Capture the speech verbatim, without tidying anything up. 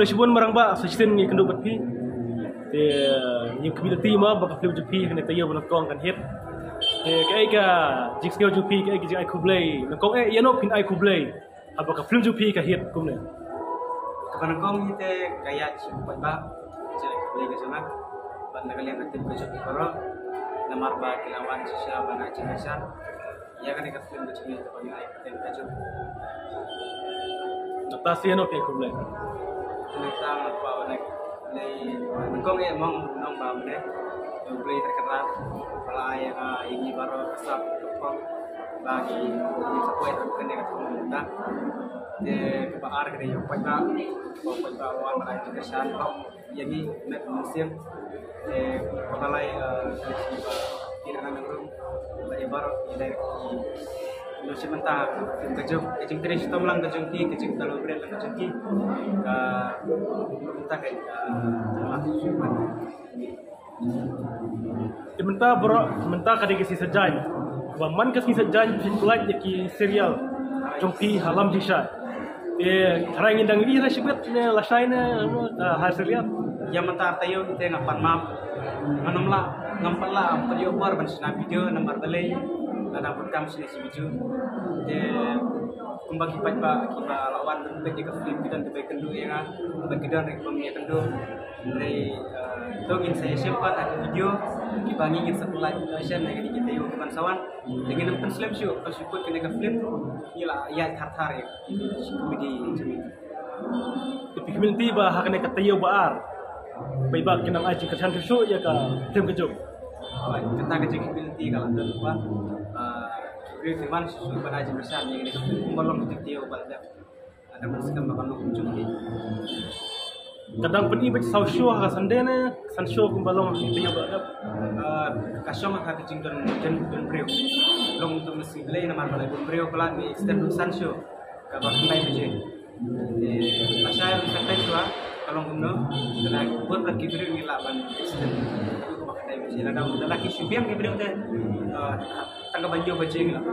Shibun marang ba sa shisien ngi kynduh bad phi. Te ngi community ma ba ka film jong phi kane taïew ba nyngkong kan hit. Te kaei ka jingsngew jong phi, kaei ka jingai khublei. Nyngkong eh ïano phin ai khublei haba ka film jong phi ka hit kumne. Kaba nyngkong hi te ka ïa shi pat ba jingai khublei ka jong nga bad na ka liang ka team ka jong phi baroh. Namar ba ki la wan shisha ban ai jingkyrshan ïa kane ka film ka jong ngi, kaba ngi ai ka film ka jong. Nangta sa ïano phi ai khublei? Nangta nga kwah ban ai khublei nyngkong eh mo nong ba mynne. Khublei tyrkhong ba la ai ïa ngi baroh ka sap ka pop ba ngi support kane ka film nangta. Te kaba ar ka dei ïa u paidbah, u paidbah ba wan ban ai jingkyrshan ïa ngi met mynsiem. Te kaba lai, eh, ki ba ki rangbah nongrum ba i baroh i dei ki nongshim bynta ka jong, ka jingtrei shitom lang ka jong ki, ka jingtalon rit lang ka jong ki. Ka bynta ka, eh, Te mynta baroh, mynta ka dei ka sngi Saitjaiñ. Ba man ka sngi Saitjaiñ phin pyllait ïa ki serial jong phi ha Lam Jingshai. Te tharai ngin dang ïohi shibit ne lashai ne, ah, ha serial. Ïa mynta taïew te nga pan map. Ngam lah, ngam pat lah, ngam pat ïoh por ban shna video namar balei nga dang bun kam shna shi video. Te kumba ki paidbah kiba la wan ban peit ïa ka film ki don kiba ïakynduh ïa nga, bad ki don kiba ym ïakynduh. Hynrei, eh, to ngin sa ïashem pat ha ka video kiba ngi ngin sa pyllait shen ha kine ki taïew kiban sa wan. Te ngin ym pynslem shuh, to shu kut kane ka film, ngi la ïaid thar thar ïa ki comedy jong ngi. Te phi community ba ha kane ka taïew ba ar, paidbah kin nang ai jingkyrshan shuh shuh ïa ka film ka jong. Kata ka jingcommunity ka la don ba, eh, ki briew ki man shuh shuh ban ai jingkyrshan ïa kane ka film kumba long ka jingtaïew ba la dep. Ada ban skhem ba kan long kumjuh hi. Ka dang pyni bad saw show ha ka Sunday ne san show kumba long hi te ïa ba dep. Ah, ka shong ha ka jingdon, don, don briew. Long to mesti belai namar ba la don briew ka la ni extend to san show. Kaba khyndai baje. Eh, lashai ruh khyndai show ka long kumno. Kena buat lagi briew ngi lah ban extend. Kaba khyndai baje. Lada, lada ki shu biang ki briew te, ah, tang kaba hynñiew baje ngi lah.